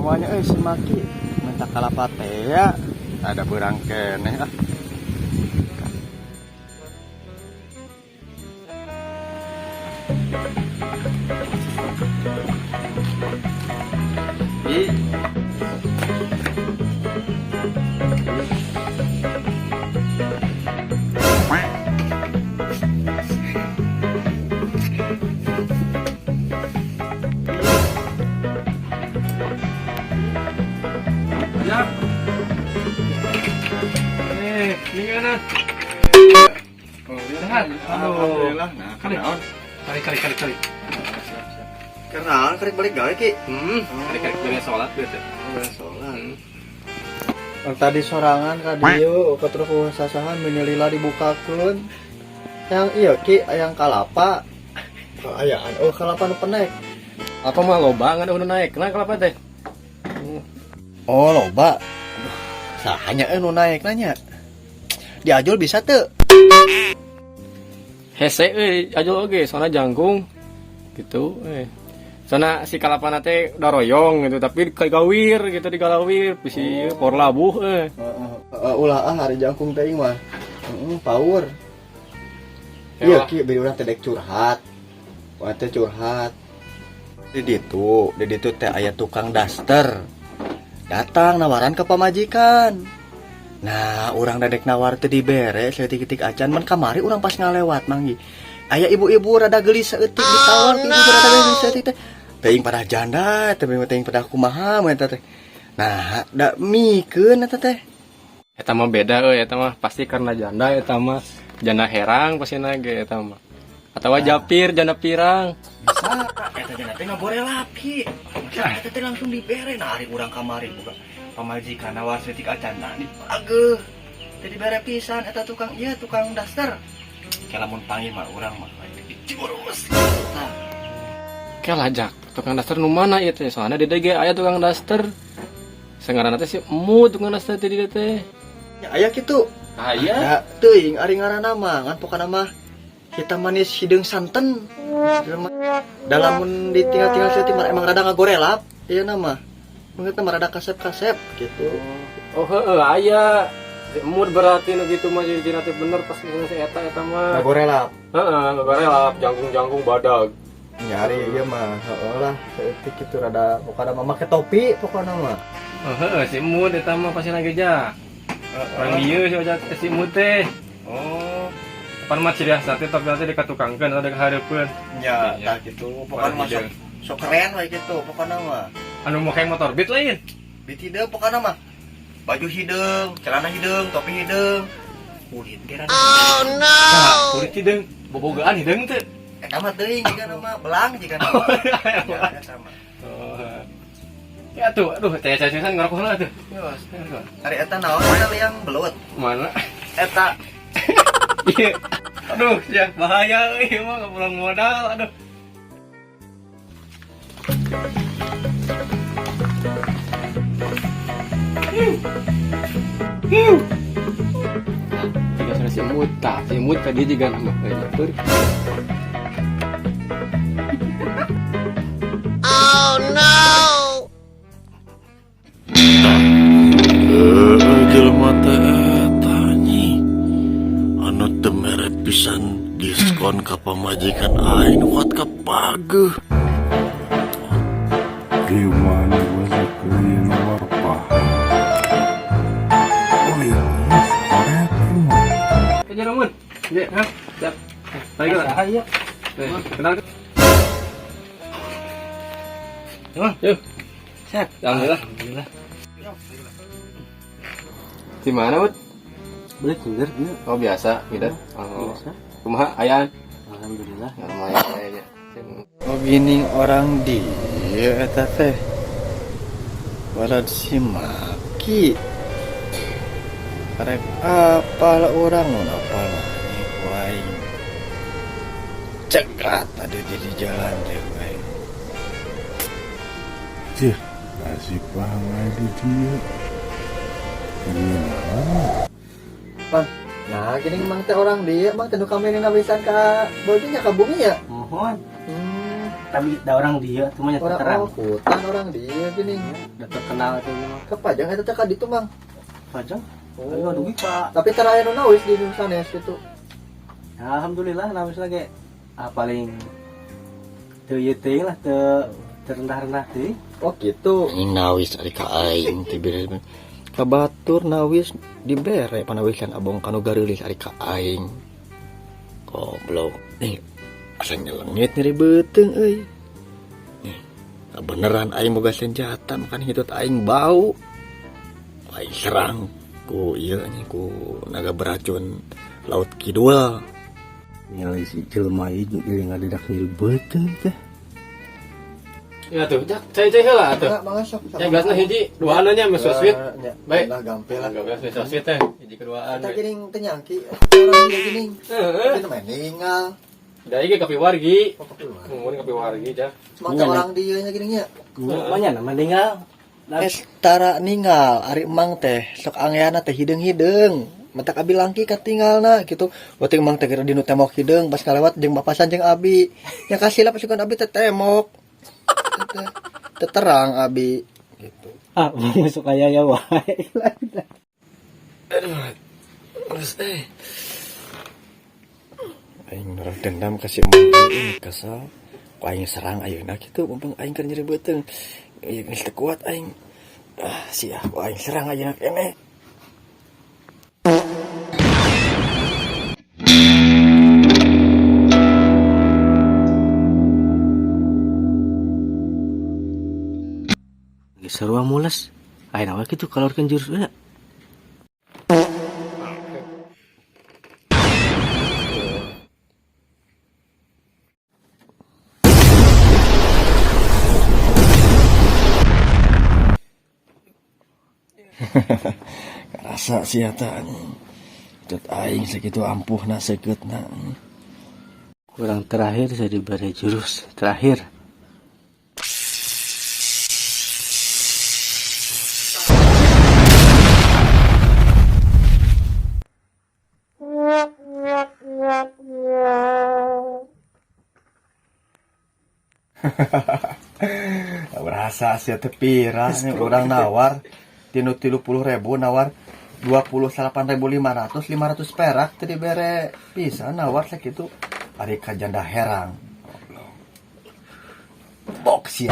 Semuanya euy si Maki minta kalapa teh ya. Ada beurang keneh ah. Ih. Ya. Eh, gimana? Oh, Sehat? Aduh. Alhamdulillah. Nah, kunaon? Kali kali kali kali. Kunaon karek balik gawe, Ki? Kali kali beres sholat gitu. Oh, sholat. Tadi sorangan ka dieu keterus ku sasahan lila dibukakeun. Yang iya, Ki, yang kalapa. Oh, ayaan. Oh, kalapa nu penek. Apa mah loba ngan udah naik. Nah, kelapa teh. Oh, loba. Aduh, sahanya nu naik nanya. Diajul bisa teu? Hese euy, ajul oge soalnya jangkung. Gitu eh. Soalnya si kalapana teh udah royong gitu, tapi kagawir gitu digalawir bisi oh. Por labuh eh. Heeh, heeh, ulah ah hari jangkung teh mah. Heeh, power. Iya, Ki, beri urang teh dek curhat. Urang teh curhat. Di ditu teh aya tukang daster. Datang nawaran ke pamajikan. Nah, urang dadek nawar teh dibere saeutik-itik acan man kamari urang pas ngalewat manggi. Aya ibu-ibu rada geulis saeutik ditawar ku ibu rada geulis saeutik teh. Teuing pada janda, teuing teuing pada kumaha mun eta teh. Nah, da mikeun eta teh. Eta mah beda euy, eta mah pasti karena janda eta mah. Janda herang pasti ge eta mah. Atau japir janda pirang. Bisa, eta janda teh ngagorelap, Ki. Eta teh langsung dibere. Nah, hari urang kamari buka pamajikan nawar saeutik acan nah diageuh. Teh dibere pisan eta tukang ieu tukang daster. Kayak lamun panggil mah urang mah diurus. Tah. Kayak lajak tukang daster nu mana ieu teh? Soalnya di DG aya tukang daster. Sengaranna teh si Emu tukang daster teh di dieu teh. Ya aya kitu. Aya. Da teuing ari ngaranna mah ngan pokona mah hitam manis hideung santen. Dalam ditinggal-tinggal saeutik mah emang rada ngagorelap ieu nama. Mungkin mah rada kasep-kasep gitu. Oh heeh aya. Si Emu berarti nu gitu mah jadi teh bener pas misalnya si eta eta mah. Ngagorelap. Heeh, ngagorelap jangkung-jangkung badag. Nyari ieu mah heeh lah saeutik kitu rada pokona mah make topi pokona mah. Oh heeh si Emu eta mah pasti lagi ja. Orang dieu si ojak si Emu teh. Oh, Pan mah ciri khas teh topi teh dikatukangkeun atau dikahareupeun. nya Iya. tah gitu. Pokona mah sok, sok keren we gitu pokona mah. Anu make motor Beat lain. Beat hideung pokona mah. Baju hideung, celana hideung, topi hideung. Kulit ge rada. Nah, kulit hideung, bobogaan hideung teh. Eta mah teuing jiga mah belang jiga mah. Ya, eta mah. Oh. Ya tuh, aduh, teh cecesan ngerokok heula tuh. Yos. Ari eta naon eta liang belut. Mana? Eta Iya. Aduh, ya bahaya euy mah nggak pulang modal, aduh. Tiga sudah si Mut, tah si Mut tadi juga nama kayak lapar. Eh, jelema teh eta nyi. Anu teu mere pisan diskon ka pamajikan aing nu kuat kapageuh. Gimana bahasa nawar paha? Oh iya, koret mah. Eh, jangan Mun. Iya, hah? Siap. Balik lah. Iya. Eh, kenal. Emang? Yuk. Sehat. Alhamdulillah. Alhamdulillah. Di mana, Bud? Beli kinder dia. Oh, biasa, gitu. Oh. Biasa. Kumaha ayaan? Alhamdulillah. Ya, lumayan kayaknya. Oh gini orang dia eta teh. Balad si Maki. Karek apal urang mun apal mah ku aing. Cegat ada di jalan teh ku aing. Cih, nasib banget di dia. Gimana? Bang, nah gini mang teh orang dia mang teh nu kamari nawisan ka bojonya ka bumi ya. Mohon. Tapi da orang dia cuma nya Orang terang. oh, hutan orang dia gini. Udah terkenal itu mah. Kepajang eta teh ka ditu, Mang. Pajang. Oh. Ayo dugi Pak. Tapi tara aya nu nawis di nu sanes gitu. Ya, alhamdulillah nawis lagi. Ah paling teu ieu teuing lah teu terendah-rendah teuing. Oh gitu. Ini nawis ari ka aing teh bere. Ka batur nawis dibere panawisan abong kanu gareulis ari ka aing. Goblok. Nih asa nyelengit nyeri beuteung euy. Nih, beneran aing boga senjata makan hitut aing bau. Aing serang ku ieu anjing ku naga beracun laut kidul. Nyali si jelema ieu jeung ngadedak nyeri beuteung teh. Ya tuh, jak, cai cai heula atuh. Mangga sok. Ya gasna hiji, duaan nya mah sweet. Baik. Lah gampil lah. Enggak gas sweet teh, hiji keduaan. Kita gini teh nyangki. Orang dia gini. Heeh. Kita main ninggal. Da ieu kapiwargi. Oh, keluar. Mun kapiwargi jak. Maka orang dia nya gini nya. Makanya nama ninggal. Es tara ninggal ari emang teh sok angeana teh hideung-hideung. Matak abi langki katinggalna gitu. Wating emang teh geura dinu temok hideung pas kalewat jeung bapasan jeung abi. Nya kasih lah pasukan abi teh temok. Teh teh terang abi gitu. Ah, masuk aya ya wae. Terus aing norah dendam ka si emang ini kesel. Ku aing serang ayeuna kitu mumpung aing keur nyeri beuteung. Ieu geus teu kuat aing. Ah, sia ku aing serang ayeuna keneh. Geus sarua mules. Ayeuna we kitu kaluarkeun jurus we. Rasa sia teh anjing. Tut aing sakitu ampuhna seukeutna. Kurang terakhir saya diberi jurus terakhir. Berasa sia teh pira nih urang nawar tinu 30.000 nawar 28.500 500 perak teh dibere bisa nawar sakitu ari ka janda herang. Goblok. Bok sia.